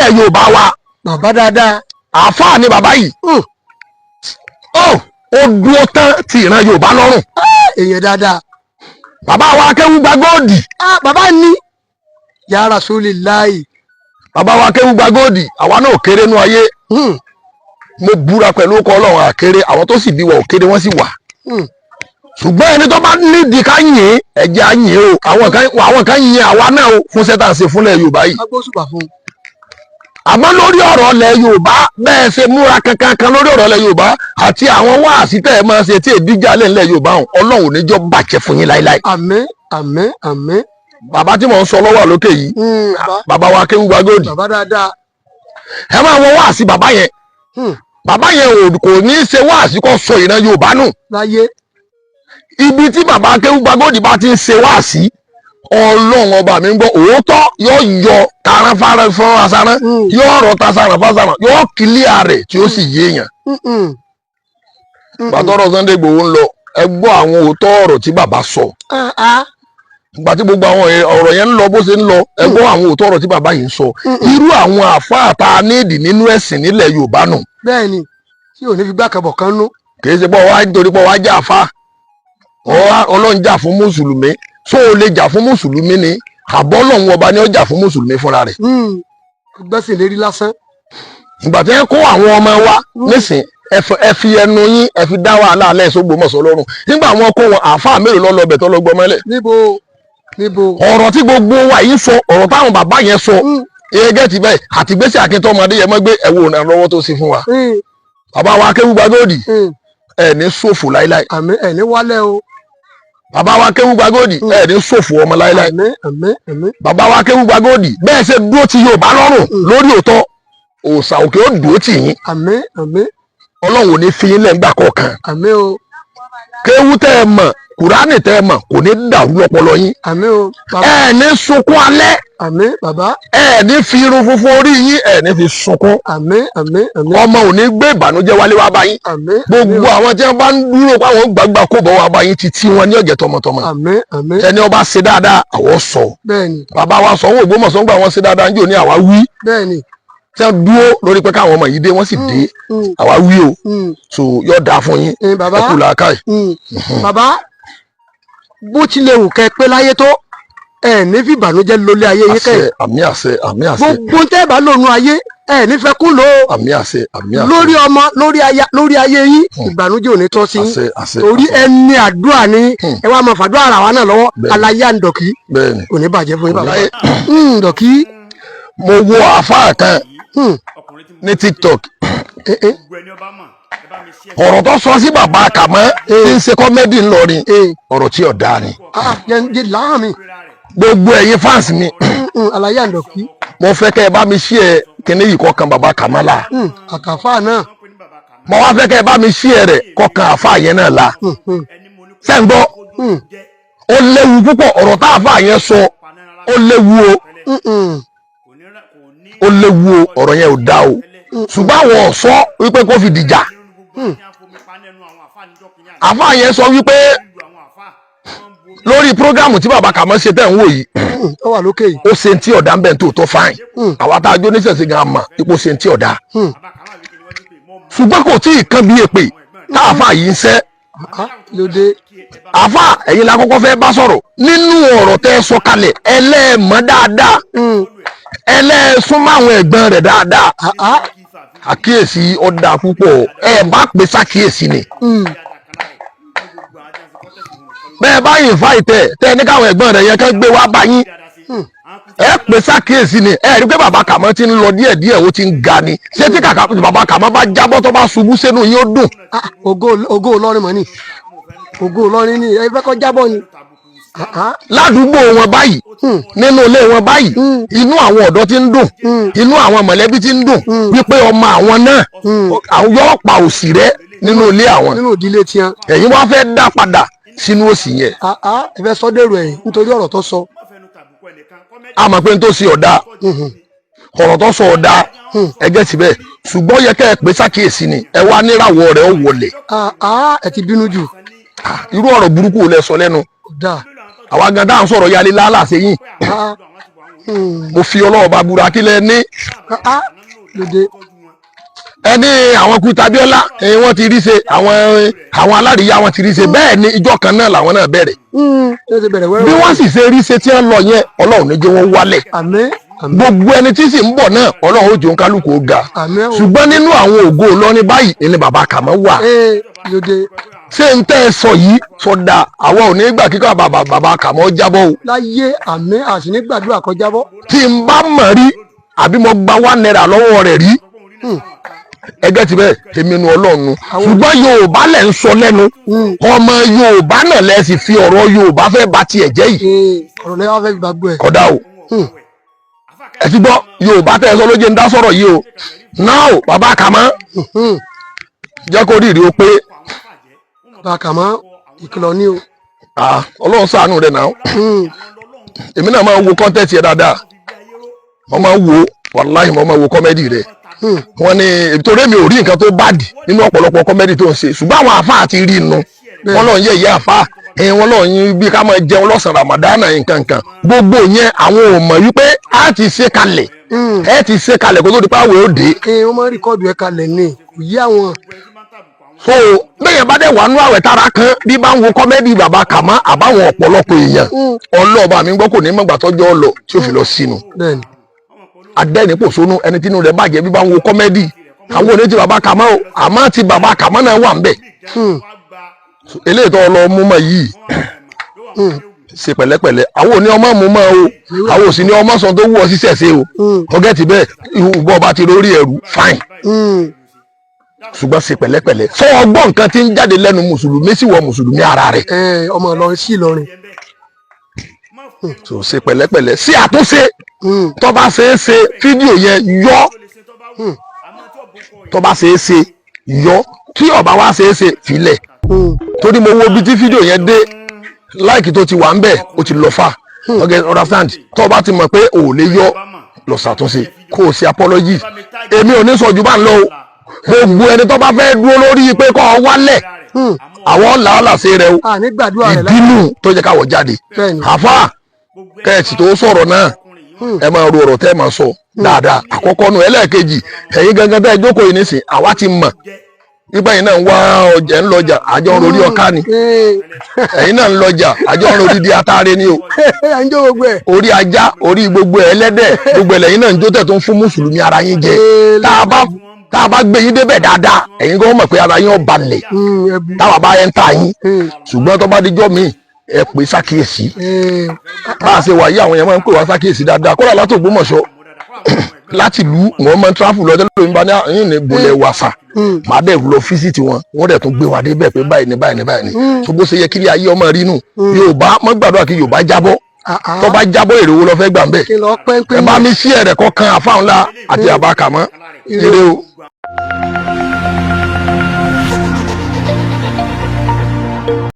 Nílẹ̀ Yorùbá wa. Bàbá dáadáa. Àáfàá ni bàbá yìí. Ó ó dúró tán ti ìran Yorùbá lọ́rùn. Èèyàn dáadáa. Bàbá wa Akéwùgbà Góòdì. Ah, bàbá ní ya Rasulillahi. Bàbá wa Akéwùgbà Góòdì, àwa náà ò kéré nú ayé. Mo búra pẹ̀lú ọkọ̀ Ọlọ́run, àkéré. Àwọn tó sì bí wa ò kéré, wọ́n sì wà. Ṣùgbọ́n ẹni tó bá nídìí ká yìn, ẹ̀jẹ̀ á yìn o. Àwọn kan yìn àwa náà o fún sẹ́tà ṣe fúnlẹ̀ Yorùbá yìí. Agbósùbà fún un. Àmọ́ lórí ọ̀rọ̀ ilẹ̀ Yorùbá, bẹ́ẹ̀ ṣe múra kankan kan lórí ọ̀rọ̀ ilẹ̀ Yorùbá àti àwọn wáàsí tẹ́ ẹ máa ṣe tí èdíjà lẹ̀ Yorùbá ọ̀hún, Ọlọ́run ò ní jọ bàjẹ́ fún yín láíláí. Àmín, àmín, àmín. Bàbá tí mò ń sọ lọ́wọ́ lókè yìí, Bàbá. Bàbá wa Akéwùgbà Góòdì. Bàbá dáadáa. Ẹ máa wọ wáàsí bàbá yẹn. Bàbá yẹn ò kò ní í ṣe wáàsí kó sọ ìran Yorùbá nù. Láyé. Ibi tí bàbá Akéwùgbà Góòdì bá ti ń ṣe wáàsí, Ọlọ́run ọba mi ń gbọ́, òótọ́ yóò yọ taran fara fún asaran, yóò rọ tasaran fásaran, yóò kílíà rẹ̀ tí ó sì yéèyàn. Gbàtọ́rọ̀ Sunday Igboho ń lọ, ẹ gbọ́ àwọn òótọ́ ọ̀rọ̀ tí bàbá sọ. Ah, ah. Ìgbà tí gbogbo àwọn ọ̀rọ̀ yẹn ń lọ bó ṣe ń lọ, ẹ gbọ́ àwọn òótọ́ ọ̀rọ̀ tí bàbá yìí ń sọ. Irú àwọn àfáà tá a nídìí nínú ẹ̀sìn nílẹ̀ Yorùbá nù. Bẹ́ẹ̀ ni, tí ò ní fi gbàkàbọ̀ kan nú. Kì í ṣe pé wá nítorí pé wá jà àfáà, Ọlọ́run jà fún mùsùlùmí. Tó o lè jà fún mùsùlùmí ni àbọ̀ Ọlọ́run ọba ni ó jà fún mùsùlùmí fúnra rẹ̀? Gbẹ́sìn lérí lásán. Ìgbà tí wọ́n kó àwọn ọmọ wa nísìn, ẹ fi ẹnu yín, ẹ fi dá wàhálà alẹ́ sógbómọ̀ṣọ́ lọ́rùn. Nígbà wọn kó wọn, àáfàá mélòó lọ́lọ́bẹ̀ tó lọ gbọ́ mọ́lẹ̀? Níbo, níbo? Ọ̀rọ̀ tí gbogbo wa yìí sọ, ọ̀rọ̀ táwọn bàbá yẹn sọ, gẹ́gẹ́ ti bẹ́ẹ̀ àti gbèsè akíntọ́ ọmọdé yẹn mọ́ gbé ẹ̀wò ìrànlọ́wọ́ tó ṣe fún wa. Bàbá wa Akéwùgbà Góòdì, ẹ̀ ní ṣòfò láíláí. Àmín, ẹ̀ ní wálẹ̀ o. Bàbá wa Akéwùgbà Góòdì, ẹ̀ ní ṣòfò ọmọ láíláí. Àmín, àmín, àmín. Bàbá wa Akéwùgbà Góòdì, bẹ́ẹ̀ ṣe dúró ti Yorùbá lọ́rùn lórí òótọ́, òòṣà òkè ó dúró tì yín. Àmín, àmín. Ọlọ́run ò ní fi yín lẹ̀ ńgbà kọ̀ọ̀kan. Àmín o. Kéwú tẹ́ ẹ mọ̀, Kùránì tẹ́ ẹ mọ̀, kò ní dàrú lọ́pọlọ yín. Àmín o, bàbá. Ẹ ní sunkún alẹ́. Àmín, bàbá. Ẹ ní fi irun funfun orí yín, ẹ ní fi sunkún. Àmín, àmín, àmín. Ọmọ ò ní gbé ìbànújẹ́ wálé wá bá yín. Àmín. Gbogbo àwọn tí wọ́n bá ń dúró pé àwọn gbàgbà kó bọ̀ wá bá yín, títí wọn ní ọ̀jẹ̀ tọmọtọmọ. Àmín, àmín. Ẹni ọba ṣe dáadáa, àwọn sọ. Bẹ́ẹ̀ni. Bàbá wa sọ wọn Ògbómọ̀ṣọ́ ń gbà wọn ṣe dáadáa ń jò ní, àwa wí. Tí wọ́n dúró lórí pé káwọn ọmọ yìí dé, wọ́n sì dé, àwa wí o. So yóò dáa fún yín. Bàbá. Ẹ kú làákàyè. Bàbá, bó tilẹ̀ wù kẹ́ pé láyé tó, ẹ ní fi ìbànújẹ́ lólé ayé yín Àṣẹ. kẹ́. Àmín, àṣẹ, àmín, àṣẹ. Gbogbo tẹ́ bá lónú ayé, ẹ ní fẹ́ kú lò ó. Àmín, àṣẹ, àmín, àṣẹ. Lórí ọmọ, lórí aya, lórí ayé yín, ìbànújẹ́ ò ní tọ́ sí yín. Àṣẹ, àṣẹ. Torí Àṣẹ. ẹni àdúrà ni ẹ wá máa fàdúrà ara wa náà lọ́wọ́. Aláyé àǹdọ̀kí kò ní bàjẹ́ fún yín, bàbá. Dọ̀kí. Mo wo àáfàá kan ní TikTok. Ọ̀rọ̀ tó sọ sí bàbá Kàmọ́ tí ń ṣe comedy ńlọrin, ọ̀rọ̀ tí ò dáa ni. Ah, jẹ́ láhàn mi. Gbogbo ẹ̀yin fans mi, Aláyé àǹdọ̀kí. mo fẹ́ kẹ́ ẹ bá mi ṣí ẹ kíní yìí kọ́kan bàbá Kàmọ́ la. Àtàfà náà. Mo wá fẹ́ kẹ́ ẹ bá mi ṣí ẹ rẹ̀ kọ́kan àáfàá yẹn náà la. Ṣé ń gbọ́? Ó léwu púpọ̀. Ọ̀rọ̀ tá àáfàá yẹn sọ, ó léwu o. Ó léwu o. Ọ̀rọ̀ yẹn ò dáa o, ṣùgbọ́n àwọn ọ̀sọ́ wípé kó fi dìjà. Àáfàá yẹn sọ wípé lórí program tí bàbá Kàmọ́ ṣe tẹ̀ ń wò yìí, Ó wà lókè yìí. Ó ṣe ń tí ọ̀dà ń bẹ̀ tó tó fine. Àwa tá a jó níṣẹ̀ṣe gan mọ̀ ipò ṣe ń tí ọ̀dà, ṣùgbọ́n kò tí ì kan bí èpè tá àáfàá yìí ń ṣẹ́. Ah, lóde. Àáfàá, ẹ̀yin la kọ́kọ́ fẹ́ bá sọ̀rọ̀ nínú ọ̀rọ̀ tẹ́ ẹ sọ kalẹ̀. Ẹlẹ́ẹ̀mọ́ dáadáa, ẹlẹ́ẹ̀súnmọ́ àwọn ẹ̀gbọ́n rẹ̀ dáadáa. Ah, ah. Àkíyèsí ọ̀dà púpọ̀, ẹ bá pè sákíyèsí ni. Bẹ́ẹ̀ bá invite ẹ̀, tẹ́ ẹ ní káwọn ẹ̀gbọ́n rẹ̀ yẹn kán gbé wá bá yín, ẹ pè sákíyèsí ni. Ẹ rí pé bàbá Kàmọ́ ti ń lọ díẹ̀díẹ̀, ó ti ń ga ni. Ṣé tí kàkà bàbá Kàmọ́ bá jábọ́, tó bá ṣubú sínú yín, ó dùn? Ah, ògo, ògo Ìlọrin mọ̀ ni, ògo Ìlọrin ni ẹ fẹ́ kọ́ jábọ́ ni. Ah, ah. Ládùúgbò wọn báyìí, nínú ilé wọn báyìí, inú àwọn ọ̀dọ́ ti ń dùn, inú àwọn mọ̀lẹ́bí ti ń dùn wípé ọmọ àwọn náà, àwọn yóò pa òṣì rẹ́ nínú ilé àwọn. Nínú ìdílé tiẹ̀. Ẹ̀yin wá fẹ́ dá padà sínú òṣì yẹn. Ah, ah, ẹ fẹ́ sọ dèrò ẹ̀yìn nítorí ọ̀rọ̀ tó sọ. A mọ̀ pé n tó ṣe ọ̀dà, ọ̀rọ̀ tó sọ ọ̀dà, ẹgẹ́ síbẹ̀, ṣùgbọ́n yẹ kẹ́ ẹ pé sákìyèsí ni. Ẹ wá níràwọ̀ rẹ̀ ó wọlé. Ah, ah, ẹ ti bínú jù. Ah, irú ọ̀rọ̀ burúkú wo lẹ sọ lẹ́nu? Kò dáa. Àwa gan dáhùn sọ̀rọ̀ yálé lálà sẹ́yìn. Ah. Mo fi Ọlọ́run bá búra, kí lẹ ní? Ah, lóde. Ẹni àwọn kú Tabiola, wọ́n ti rí ṣe, àwọn alárìíyá wọn ti rí ṣe. Bẹ́ẹ̀ ni, ìjọ kan náà làwọn náà bẹ̀rẹ̀. Ṣé ti bẹ̀rẹ̀ wẹ́rẹ́? Bí wọ́n sì ṣe rí ṣe tí wọ́n lọ yẹn, Ọlọ́run ní jẹ́ wọ́n wálẹ̀. Àmín, àmín. Gbogbo ẹni tí sì ń bọ̀ náà, Ọlọ́run ó jẹun, kálukú ó ga. Àmín o. Ṣùgbọ́n nínú àwọn ògo Ìlọrin báyìí ni bàbá Kàmọ́ wà. Ee, lóde. Ṣé n tẹ́ ẹ sọ yìí sọdá? Àwa ò ní gbà kíkọ́ bàbá Kàmọ́ jábọ́ o. Láyé, àmín, àṣìní gbàdúrà kọjá bọ́. Tí n bá mọ̀ rí àbí mo gba ₦1 lọ́wọ́ rẹ̀ rí, ẹgbẹ́ ti bẹ́ẹ̀, èmi nu Ọlọ́run nu. Ṣùgbọ́n Yorùbá lẹ̀ ń sọ lẹ́nu, ọmọ Yorùbá náà lẹ̀ sì fi ọ̀rọ̀ Yorùbá fẹ́ ba tiẹ̀ jẹ́ yìí. Ee, ọ̀rọ̀ lẹ́yìn wá fẹ́ gbàgbọ́ ẹ̀. Kódà o, ẹ ti gbọ́ Yorùbá tẹ́ ẹ sọ ló jẹ́ ń dá sọ̀rọ̀ yìí o. Now, bàbá Kàmọ́, jẹ́ kó rírì o pé. Bàbá Kàmọ́, ìkìlọ̀ ni o. Ah, Ọlọ́run ṣàánú rẹ̀ náà. Èmi náà máa ń wo content yẹn dáadáa, mo máa ń wo, wàláhì, mo máa ń wo comedy rẹ̀. Wọ́n ní torí mi ò rí nǹkan tó bad nínú ọ̀pọ̀lọpọ̀ comedy tó ń ṣe, ṣùgbọ́n àwọn àfáà ti rí inú wọ́n lọ́ọ́ ń yẹ ìyá àfáà ẹ̀yìn, wọ́n lọ́ọ́ ń bí ká máa jẹun lọ́sàn-án Ramadana, nǹkan kan gbogbo yẹn, àwọn ò mọ̀ wípé a ti ṣe kalẹ̀, ẹ ti ṣe kalẹ̀ kó tó di pé àwẹ̀ ó dé. Ee, wọ́n máa ń record ẹ̀ kalẹ̀ ni, kò yí àwọn. So bẹ́ẹ̀ bá dẹ̀ wà nú àwẹ̀ tára kan, bí bá ń wo comedy bàbá Kàmá àbáwọn ọ̀pọ̀lọpọ̀ èèyàn, ọlọ́ọ̀bà mi gbọ́, kò ní mọ̀gbà tọ́jọ́ lọ tí ó fi lọ sínú. Adẹ́ni-pòṣónú, ẹni tínú rẹ̀ bàjẹ́ bí bá ń wo comedy àwọn òní ti bàbá Kàmá o, àmọ́ ti bàbá Kàmá náà wà ń bẹ̀. Eléyìí tó lọ mú mọ́ yìí, ṣe pẹ̀lẹ́pẹ̀lẹ́. Àwọn òní ọmọ mú mọ́ o, àwọn òsì ní ọmọ sọ tó wú ọ sísẹ̀ ṣe o. Ọgẹ́ ti bẹ́ẹ̀, ìwọ bá ti rórí ẹ̀rú, fine, ṣùgbọ́n ṣe pẹ̀lẹ́pẹ̀lẹ́. Sọ ọgbọ́n nǹkan tí ń jáde lẹ́nu mùsùlùmí sì wọ mùsùlùmí ara rẹ̀. Ẹ ọmọ Ìlọrin sí Ìlọrin. So ṣe pẹ̀lẹ́pẹ̀lẹ́, ṣe àtúnṣe tó bá ṣe é ṣe. Fídíò yẹn yọ, tó bá ṣe é ṣe yọ, tí ó bá wá ṣe é ṣe, filẹ̀. Torí mo wo ibi tí fídíò yẹn dé, like tó ti wà ń bẹ̀, ó ti lọ fà. Okay, understand? Tó bá ti mọ̀ pé ò lè yọ, lọ ṣàtúnṣe, kó o ṣe apology. Èmi ò ní sọ ju bá ń lọ o. Gbogbo ẹni tó bá fẹ́ dúró lórí pé kọ́ ọ wálẹ̀, àwọn làálàá ṣe rẹ o. A ní gbàdúrà rẹ̀ láyé. Ìbínú tó jẹ́ káwọ̀ jáde. Àfa kẹ́ẹ̀sì tó sọ̀rọ̀ náà, ẹ máa ro ọ̀rọ̀ tẹ́ ẹ máa sọ dáadáa. Àkọ́kọ́ nù. Ẹlẹ́ẹ̀kejì, ẹ̀yin gangan tẹ́ ẹ jókòó yìí nísìn, àwa ti mọ̀ nígbà yìí náà ń wá ọjà, ń lọjà, àjọ ń rorí ọká ni. Ẹ̀yin náà ń lọjà, àjọ ń rorí di atare ni o. À ń jó gbogbo ẹ̀. Orí ajá, orí gbogbo ẹ̀, ẹlẹ́dẹ̀, gbogbo ẹ̀ lẹ́yìn náà ń jó tẹ̀ tó ń fún mùsùlùmí ara yín jẹ. Tá a bá gbé yín débẹ̀ dáadáa, ẹ̀yin gan mọ̀ pé ara yín ó balẹ̀. Ẹbí. Táwa bá yẹn ń ta yín, ṣùgbọ́n tó bá dijọ́ míì, ẹ pè sákìyèsí. Bá a ṣe wà yí, àwọn yẹn máa ń pè wá sákìyèsí dáadáa. Kódà láti Ògbómọ̀ṣọ́, láti ìlú wọn máa ń travel lọ́jọ́ lómi bá ní àyìn ní gbolẹ̀ wàsà, màá dẹ̀ lọ visit wọn, wọ́n dẹ̀ tún gbé wa débẹ̀ pé báyìí ni, báyìí ni, báyìí ni. Tó bó ṣe yẹ kí ilé ayé ọmọ rí nù, Yorùbá mọ́ gbàdúrà kí Yorùbá jábọ́. Tó bá jábọ́, èrè wo lọ fẹ́ gbà ń bẹ̀? Kí lọ pẹ́ńpẹ́. Ẹ bá mi sí ẹ̀rẹ̀ kọ̀ọ̀kan àfáwọn ńlá àti àbákàmọ́. Ire o.